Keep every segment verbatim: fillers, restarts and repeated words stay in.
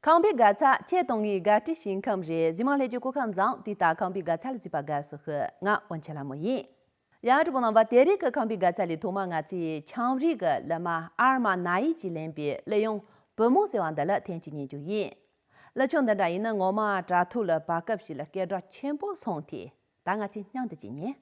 ཁང་པའི་དགའ་ཚལ་ཁྱེད་གཏོང་ངེས་དགའ་སྤྲོའི་ཞིང་ཁམས་རེད། གཟིགས་མང་ལྷན་རྒྱས་སྐུ་ཁམས་བཟང་། དུས་ལྟར་ཁང་པའི་དགའ་ཚལ་གཟིགས་པར་དགའ་བསུ་ཞུ། ང་དབོན་ཆེན་ལྷ་མོ་ཡིན། ཡ་གྲོགས་པོ་རྣམ་པ། དེ་རིང་གི་ཁང་པའི་དགའ་ཚལ་ལས་ཐོག་མར་ང་ཚོས་ཆའང་རིགས་ཀྱི་གླུ་མ་ཨར་མ་ན་ཡི་གིས་ལེན་པའི་གླུ་དབྱངས་བུ་མོ་ཟེར་བ་འདི་ལ་འཐེན་གྱིས་ཉན་རྒྱུ་ཡིན། གླུ་ཆུང་འདི་འདྲ་ཡིན་ན་ངོ་མ་དྲ་ཐོག་ལ་བར་སྐབས་ཤིག་ལ་སྐད་གྲགས་ཆེན་པོ་སོང་སྟེ། ད་ང་ཚོས་མཉམ་དུ་གཅིག་ཉན།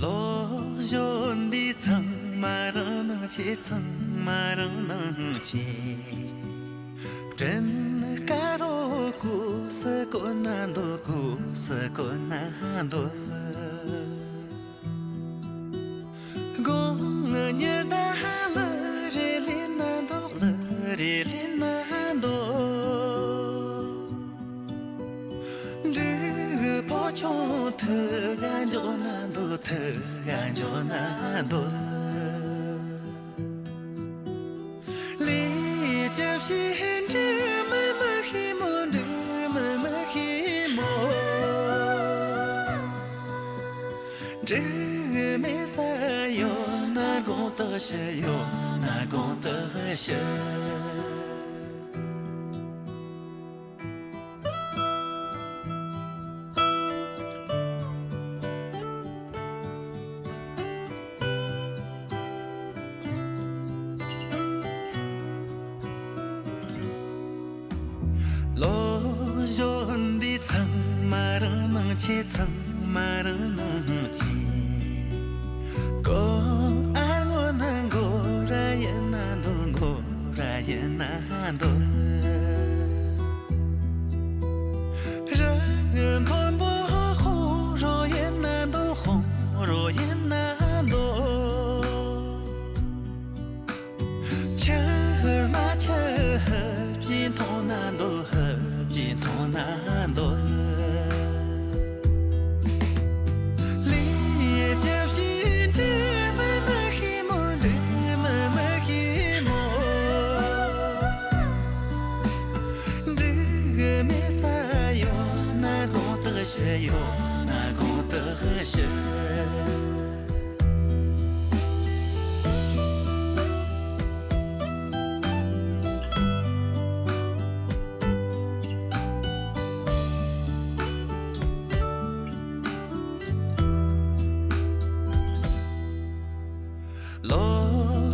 ལོ་གཞོན་འདི་ཚང་མ་རང་སྣང་ཆེ། ཚང་མ་རང་སྣང་ཆེ། དྲིན་དཀར་རོ་ཀུ་སི་ཀོ་ན་འདོད། ཀུ་སི་ཀོ་ན་འདོད། དགུང་ཉི་ཟླ་ཧ་ལི་རི་ལི་ན་འདོད། ལི་རི་ལི་ན་འདོད། འབྲུག་ཕོ་ཆུང་ཐུག་ག་འཇོག་ན་འདོད། ཐུག་ག་འཇོག་ན་འདོད། ལས་ཀྱི་བྱེད་འབྲུག་མི་མི་ཤེས་མོ། འབྲུག་མི་མི་ཤེས་མོ། འབྲུག་མེད་ས་ཡོད་ན་དགོང་དག་ ཞུ་ཡོད་ན་དགོངས་དག་ཞུ། ལོ་གཞོན་འདི་ཚང་མ་རང་སྣང་ཆེ། ཚང་མ་རང་སྣང་ཆེ། གོ་ཨར་ངོ་ན་མགོ་ར་ཡིན་ན་འདོད། མགོ་ར་ཡིན་ན་འདོད། རང་མཐོན་པོ་ཧོ་རོ་ཡིན་ན་འདོད། ཧོ་རོ་ཡིན་ན་འདོད། ཆུ་མ་ཆུ་ཧབ་ཀྱིས་མཐོང་ན་འདོད། ཧབ་ཀྱིས་མཐོང་ན་འདོད། ལས་རྒྱུ་བྱས་འབྲུ་མི་མི་ཤེས་མོ། འབྲུ་མི་མི་ཤེས་མོ། འབྲུ་མེད་ས་ཡོད་ན་དགོངས་དག་ཞུ། ཡོད་ན་དགོངས་དག་ཞུ། ལོ་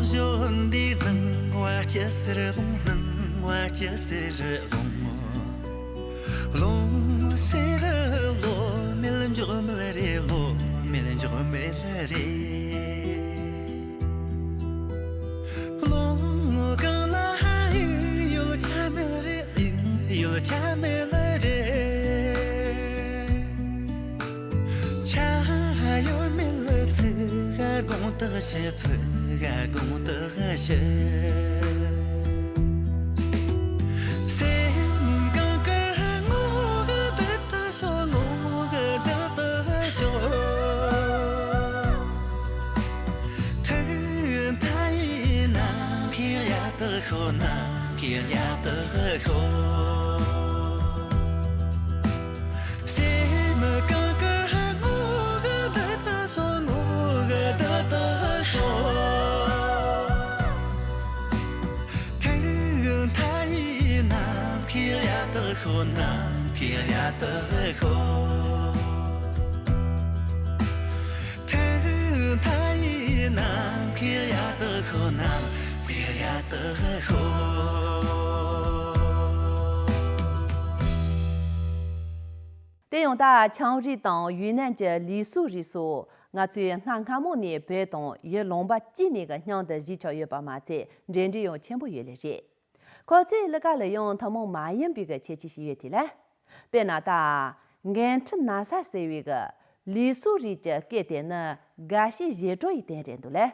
གཞོན་འདིའི་སྣང་བ་ཅི་ཟེར་ལོང་། སྣང་བ་ཅི་ཟེར་ལོང་། ལོང་ཟེར་ལོ་མེད་འཇོག་མེད་རེད། ལོ་མེད་འཇོག་མེད་རེད། ལོང་གང་ལ་ཡུལ་ཡོད་ཆ་མེད་རེད། ཡུལ་ཡོད་ཆ་མེད་རེད། ཆ་ཡོད་མེད་ཚིག་ག་དགོངས་དག་ཞུ། ཚིག་ག་དགོངས་དག་ཞུ། སེམས་གངས་དཀར་ངོ་གདོང་དུ་ཤོག་ངོ་གདོང་དུ་ཤོག་ཐུགས་མཐའ་ཡས་ནམ་མཁའི་ཡ་དག་ཤོག་ནམ་མཁའི་ཡ་དག་ཤོག་སེམས་གངས་དཀར་ངོ་གདོང་དུ་ཤོག་ངོ་གདོང་དུ་ཤོག་ཐུགས་མཐའ་ཡས་ནམ་མཁའི་ཡ་དག་ཤོག་ནམ་མཁའི་ཡ་དག་ཤོག་ཐུགས་མཐའ་ཡས་ནམ་མཁའི་ཡ་དག་ཤོག་ནམ་མཁའི་ཡ་དག་ཤོག་དེ་ཡང་ད་ཆའང་རིགས་དང་ཡུན་ནན་གྱི་ལི་སུའུ་རིགས་སོགས་ང་ཚོས་གནའ་སྔ་མོ་ནས་བོད་དང་ཡུལ་ལུང་པ་གཅིག་ནས་ཀྱི་སྙིང་དུ་བཞེས་ཆོག་ཡོད་པ་མ་ཚད་འབྲེལ་འདྲིས་ཡང་ཆེན་པོ་ཡོད་ལེ་རེད། ཁོ་ཚོའི་གླུ་གར་ལ་ཡང་ཐུན་མོང་མ་ཡིན་པའི་གི་ཁྱད་ཆོས་ཤིག་ཡོད་དེ་ལ། དཔེར་ན་ད། འགན་འཁྲི་ན་ས་ཟེར་བའི་གི་ལི་སུའུ་རིགས་ཀྱི་སྐད་དེ་ནི་དགའ་བྱེད་བཞད་སྤྲོ་ཡི་དོན་རེད་འདུག་ལ། བྱ་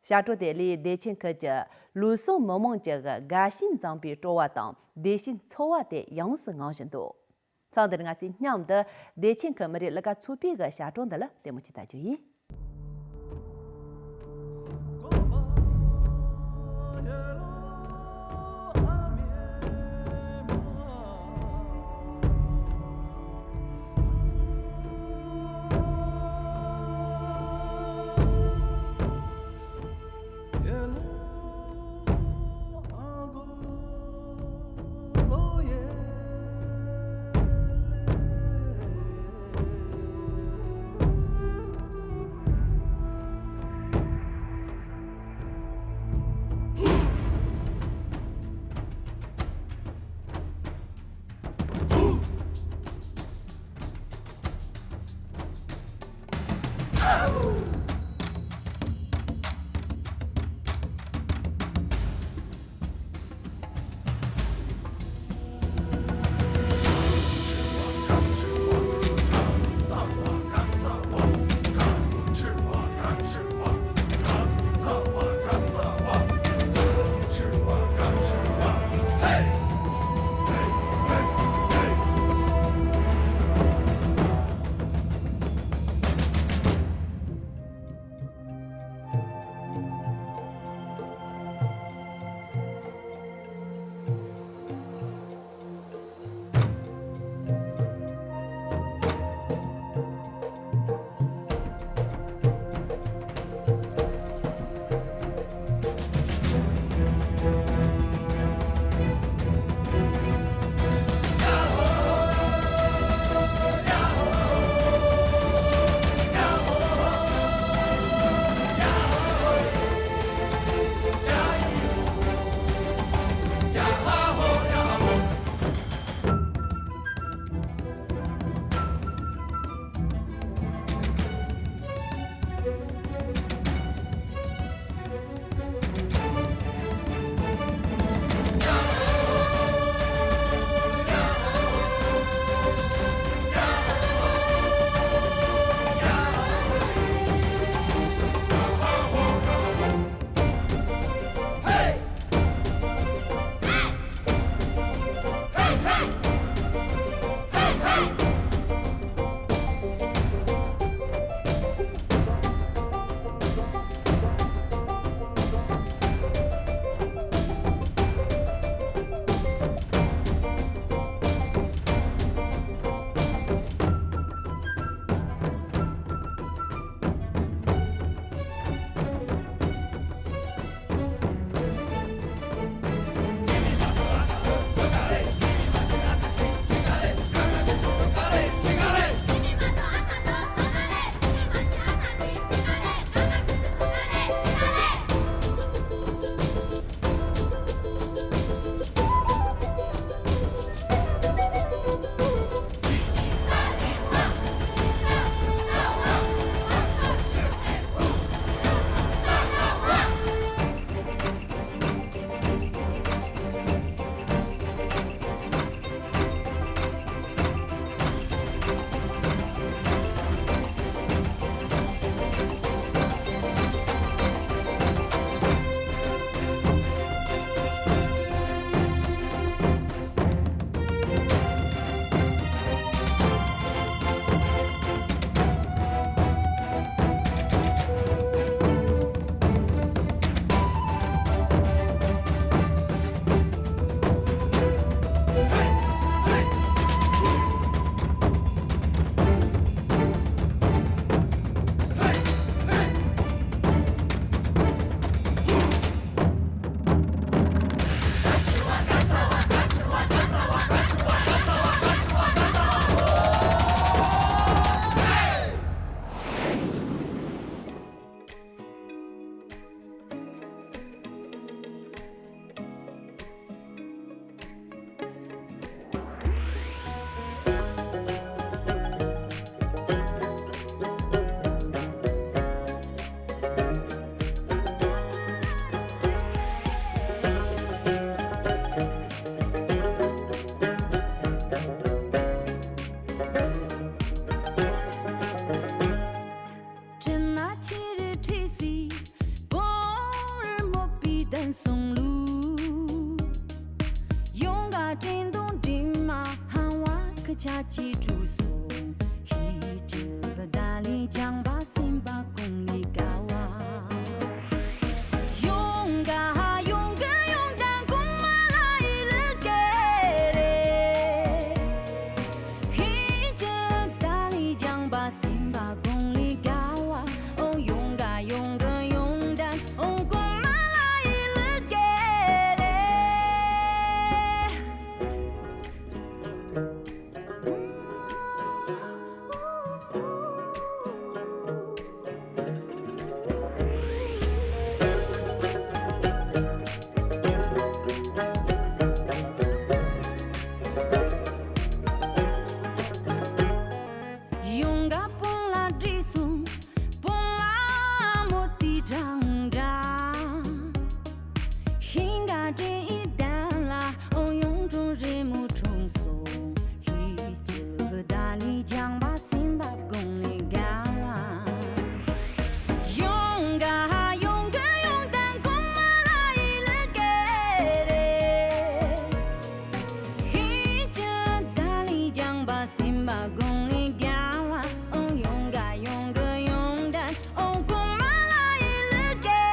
སྤྲོ་དེ་ལས་བདེ་ཆེན་ཁུལ་གྱི་ལུའུ་སུང་མི་མང་གཅིག་གི་དགའ་བྱེད་འཛོམས་པའི་སྤྲོ་བ་དང་བདེ་བྱེད་ཚོར་བ་དེ་ཡོངས་སུ་ངང་བཞིན་འདུག་མཚམས་འདིར་ང་ཚོས་མཉམ་དུ་བདེ་ཆེན་ཁུལ་མི་རིགས་གླུ་གར་ཚོགས་པའི་གི་བྱ་སྤྲོ་འདི་ལ་ལྟད་མོ་ཅིག་ལྟ་རྒྱུ་ཡིན། སོང་ལུ། ཡོང་ག་དྲན་དུང་དྲིན་མ་ཧང་བ་ཁ་ཆ་ཅི་གྲུ་སོང་། ཧི་ཅི་བ་ད་ལི་ལྗང་བ་སེམས་པ་གོང་ལི་དགའ་བ། ཡོང་ག་ཡོང་ག་ཡོང་དང་གོང་མ་ལ་ཡི་ལི་ཀེ་རེ། ཧི་ཅི་ད་ལི་ལྗང་བ་སེམས་པ་གོང་ལི་དགའ་བ། ཨོ་ཡོང་ག་ཡོང་ག་ཡོང་དང་ཨོ་གོང་མ་ལ་ཡི་ལི་ཀེ་རེ། ཡོང་ག་སྤོང་ལ་བྲིས་སོང་། སྤོང་ལ་མོ་ཏི་དྲང་དྲང་། ཧིང་ག་དྲན་ཨི་དན་ལ་ཨོ་ཡོང་གྲོང་རེ་མོ་གྲོང་སོང་། ཧི་ཅི་བ་ད་ལི་ལྗང་བ་སེམས་པ་གོང་ལི་དགའ་བ། ཡོང་ག་ཡོང་ག་ཡོང་དང་གོང་མ་ལ་ཡི་ལི་ཀེ་རེ། ཧི་ཅི་ད་ལི་ལྗང་བ་སེམས་པ་གོང་ལི་དགའ་བ། ཨོ་ཡོང་ག་ཡོང་ག་ཡོང་དང་ཨོ་གོང་མ་ལ་ཡི་ལི་ཀེ་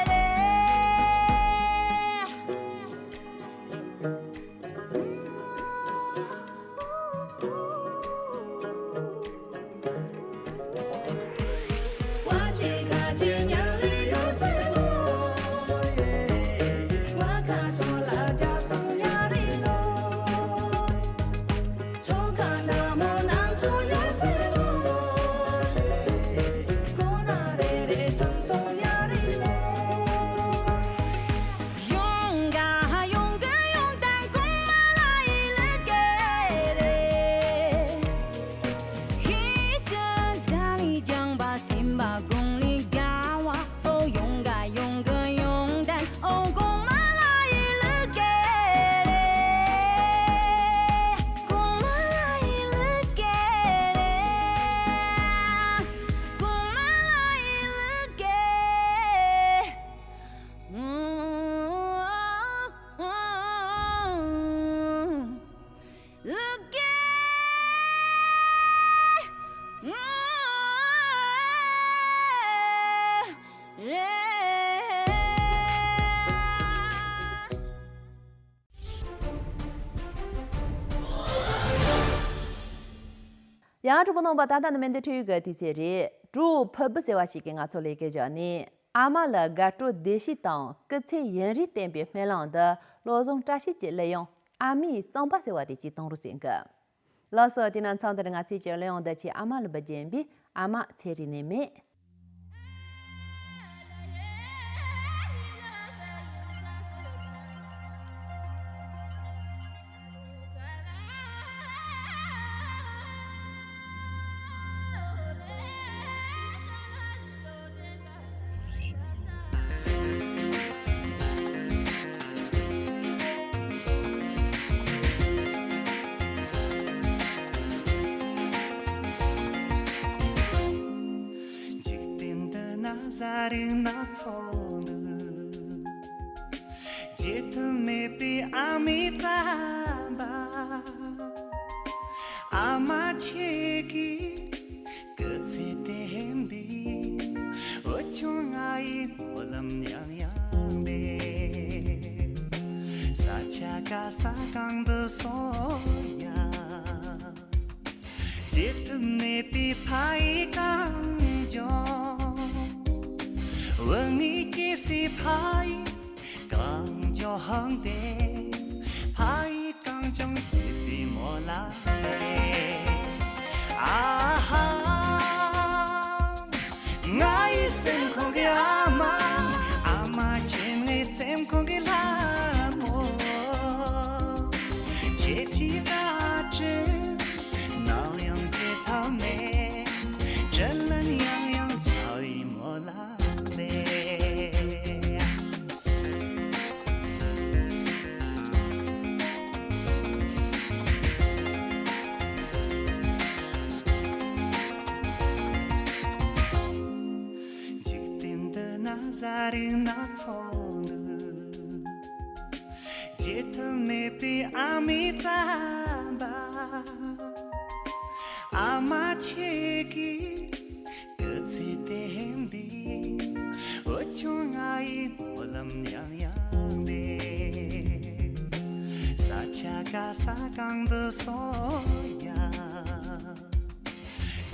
རེ། ཡོང་ག་ཡོང་ག་ཡོང་དང་གོང་མ་ལ་ཡི་ལི་ཀེ་རེ། ཧི་ཅི་ད་ལི་ལྗང་བ་སེམས་པ་གོང་ལི་དགའ་བ། ཨོ་ཡོང་ག་ཡོང་ག་ཡོང་དང་ཨོ་གོང་མ་ལ་ཡི་ལི་ཀེ་རེ། གོང་མ་ལ་ཡི་ལི་ཀེ་རེ། གོང་མ་ལ་ཡི་ལི་ཀེ། ཡང་གྲོགས་པོ་རྣམ་པ། ད་ལྟ་ནི་མེ་མདའི་འཕྲོ་ཡུལ་གྱི་དུས་ཚོད་རེད། གྲོགས་ཕུར་བུ་ཟེར་བ་ཞིག་གིས་ང་ཚོ་ལ་སྐད་བརྒྱབ་ནས། ཨ་མ་ལ་དགའ་སྤྲོ་བདེ་སྐྱིད་དང་སྐུ་ཚེ་ཡུན་རིང་བརྟན་པའི་སྨོན་ལམ་འདི། བློ་བཟང་བཀྲ་ཤིས་ཀྱི་གླུ་དབྱངས་ཨ་མའི་རྩམ་པ་ཟེར་བ་དེ་གཅིག་གཏོང་རོགས་ཟེར་གི། ལགས་སོ། དེ་ན་མཚམས་འདིར་ང་ཚོས་ཀྱི་གླུ་དབྱངས་འདི་ཆེད་ཨ་མ་ལ་འབུལ་རྒྱུ་ཡིན་པས། ཨ་མ་ཚེ་རིང་ནད་མེད། འཇིག་རྟེན་འདི་ན་ཟ་རིན་སྣ་ཚོགས་འདུག་བརྗེད་ཐབས་མེད་པའི་ཨ་མའི་རྩམ་པ། ཨ་མ་ཁྱེད་ཀྱི་སྐུ་ཚེ་བརྟན་པའི། འུ་ཆུང་ང་ཡི་སྨོན་ལམ་ཡང་ཡང་འདེབས། ས་ཆ་ག་ས་གང་དུ་སོང་ཡང་། བརྗེད་ཐབས་མེད་པའི་ཕ་ཡི་གངས་ལྗོངས། འུ་གཉིས་སྐྱེས་སའི་ཕ་ཡི་གངས་ལྗོངས་དེ། ཕ་ཡི་གངས་ལྗོངས་སྐྱིད་པའི་སྨོན་ལམ་འདེབས། ཨ་ཧ། ང་ཡི་སེམས་ཁོང་གི་ཨ་མ། ཨ་མ་ཁྱེད་ངའི་སེམས་ཁོང་གི་ལྷ་མོ། ཁྱེད་ཀྱི་བཀའ་དྲིན་ནམ་ཡང་བརྗེད་ཐབས་མེད། དྲིན་ལན་ཡང་ཡང་བྱ་བའི་སྨོན་ལམ་འདེབས། འཇིག་རྟེན་འདི་ན་ཟ་རིན་སྣ་ཚོགས་འདུག་བྱེད་ཐབས་མེད་པའི་ཨ་མའི་རྩམ་པ། ཨ་མ་ཁྱེད་ཀྱི་སྐུ་ཚེ་བརྟན་པའི། འོད་ཆུང་ང་ཡི་སྨོན་ལམ་ཡང་ཡང་འདེབས། ས་ཆ་ག་ས་གང་དུ་སོང་ཡང་།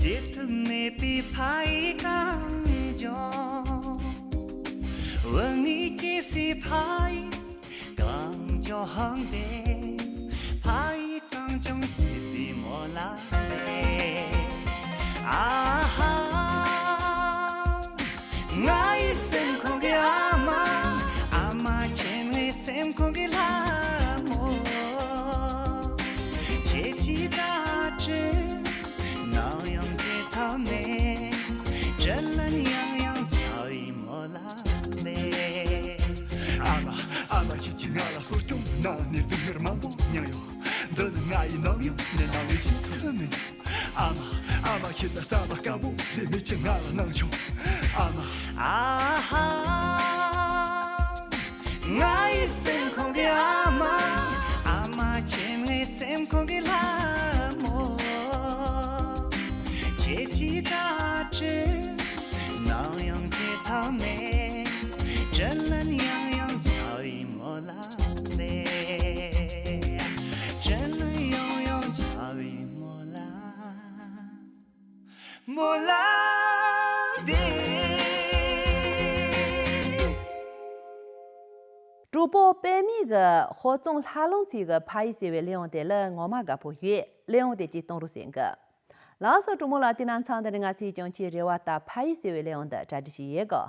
བརྗེད་ཐབས་མེད་པའི་ཕ་ཡི་གངས་ལྗོངས། བུད་མེད་སྐྱེ་སའི་ཕ་ཡི་གངས་ལྗོངས་དེ། ཕ་ཡི་གངས་ལྗོངས་བརྗེད་པའི་སྨོན་ལམ་མེད། ཨ་ཧ། ང་ཡི་སེམས་ཁོང་གི་ཨ་མ། ཨ་མ་ཁྱེད་ངའི་སེམས་ཁོང་གི་ལྷ་མོ། ཁྱེད་ཀྱི་བརྡ་སྤྲོད་ནམ་ཡང་བརྗེད་ཐབས་མེད། དྲིན་ལན་ཡང་ཡང་འཇལ་བའི་སྨོན་ལམ་མེད། ཨ་མ། ཨ་མ་ཁྱེད་ཀྱིས་ང་ལ་གསོ་སྐྱོང་གནང་། ནས་དུས་ཡུན་མང་པོ་མྱངས་ཡོད། འདི་ནི་ང་ཡི་ནམ་ཡང་ནས་ནམ་ཡང་བརྗེད་ཐབས་མེད། ཨ་མ། ཨ་མ་ཁྱེད་ལ་རྩམ་པ་སྐམ་པོ་ལས་མེད་ཀྱི་ང་ལ་གནང་ཆོག་ཨ་མ། ཨ་ཧ། ང་ཡི་སེམས་ཁོང་གི་ཨ་མ། ཨ་མ་ཁྱེད་ངའི་སེམས་ཁོང་གི་ལྷ་མོ། ཁྱེད་ཀྱི་བརྡ་སྤྲོད་ནམ་ཡང་བརྗེད་ཐབས་མེད། དྲིན་ལན་ཡང་ཡང་འཇལ་བའི་སྨོན་ལམ་མེད། དྲིན་ལན་ཡང་ཡང་འཇལ་བའི་སྨོན་ལམ། སྨོན་ལམ་འདེབས། གྲོགས་པོ་པད་མའི་གི་ཧོར་གཙང་ལྷ་ལུང་ཚིག་གི་ཕ་ཡུལ་ཟེར་བའི་གླེང་བ་དེ་ལ་ངོ་མ་དགའ་པོ་ཡོད། གླེང་བ་དེ་ཅིག་གཏོང་རོགས་ཟེར་གི། ལགས་སོ། གྲོགས་མོ་ལགས། དེ་ན་མཚམས་འདི་ནས་ང་ཚོས་ཀྱང་ཁྱེད་རེ་བ་ལྟར་ཕ་ཡུལ་ཟེར་བའི་གླེང་བ་འདི་གྲ་སྒྲིག་བྱས་ཡོད་གི།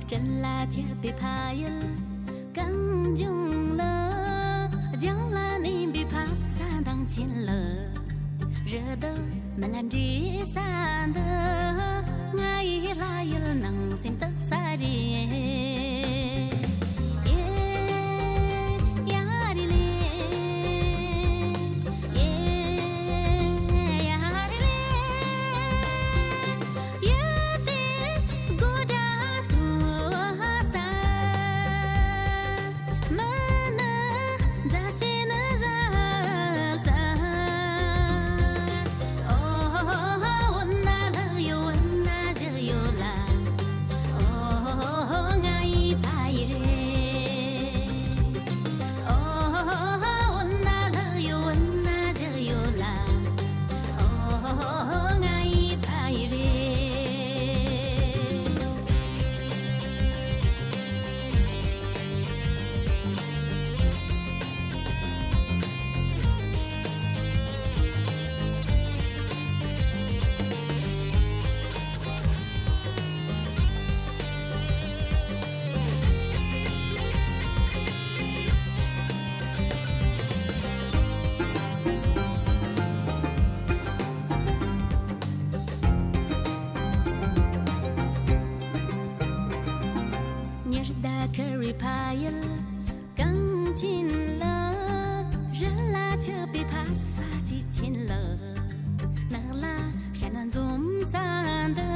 སྤྲིན་ལ་ཁྱབ་པའི་ཕ་ཡུལ་གངས་ལྗོངས་ལ། རྒྱང་ལ་གནས་པའི་ཕ་ས་མདངས་ཅན་ལ། རི་དྭགས་མི་ལ་འདྲེས་ས་འདི། ང་ཡི་ལྷ་ཡུལ་ནང་སེམས་རྟག་ས་རེད། ཡ་རེ་ལེ། ཉི་ཟླ་ཁར་བའི་ཕ་ཡུལ་གངས་ཅན་ལ། རི་ལ་ཆགས་པའི་ཕ་ས་སྐྱིད་ཆེན་ལ། ནགས་ལ་ཤ་ན་འཛོམས་ས་འདི།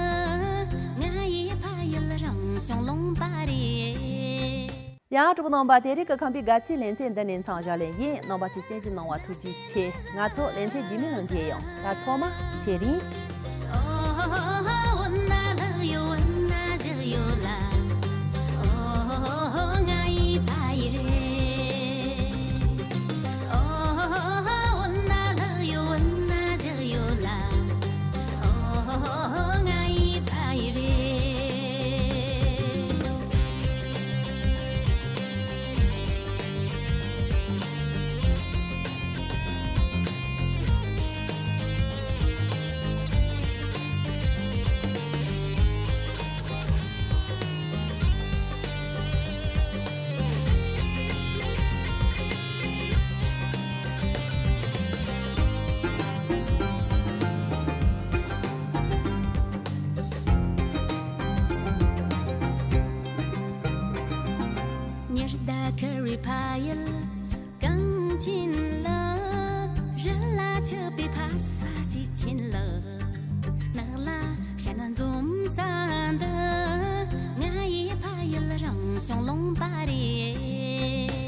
ང་ཡི་ཕ་ཡུལ་རང་བྱུང་ལུང་པ་རེད། ཡང་གྲོགས་པོ་རྣམ་པ། དེ་རིང་གི་ཁམས་པའི་དགའ་ཚལ་ལེ་ཚན་འདི་ནས་མཚམས་བཞག་ལེ་ཡིན། རྣམ་པ་ཚོས་གསན་གཟིགས་གནང་བ་ཐུགས་རྗེ་ཆེ། ང་ཚོ་ལེ་ཚན་རྗེས་མའི་ནང་མཇལ་ཡོང་། ད་ཚང་མ་ཚེ་རིང་། འཛོམས་ས་འདི་ང་ཡི་ཕ་ཡུལ་རང་བྱུང་ལུང་པ་རེད།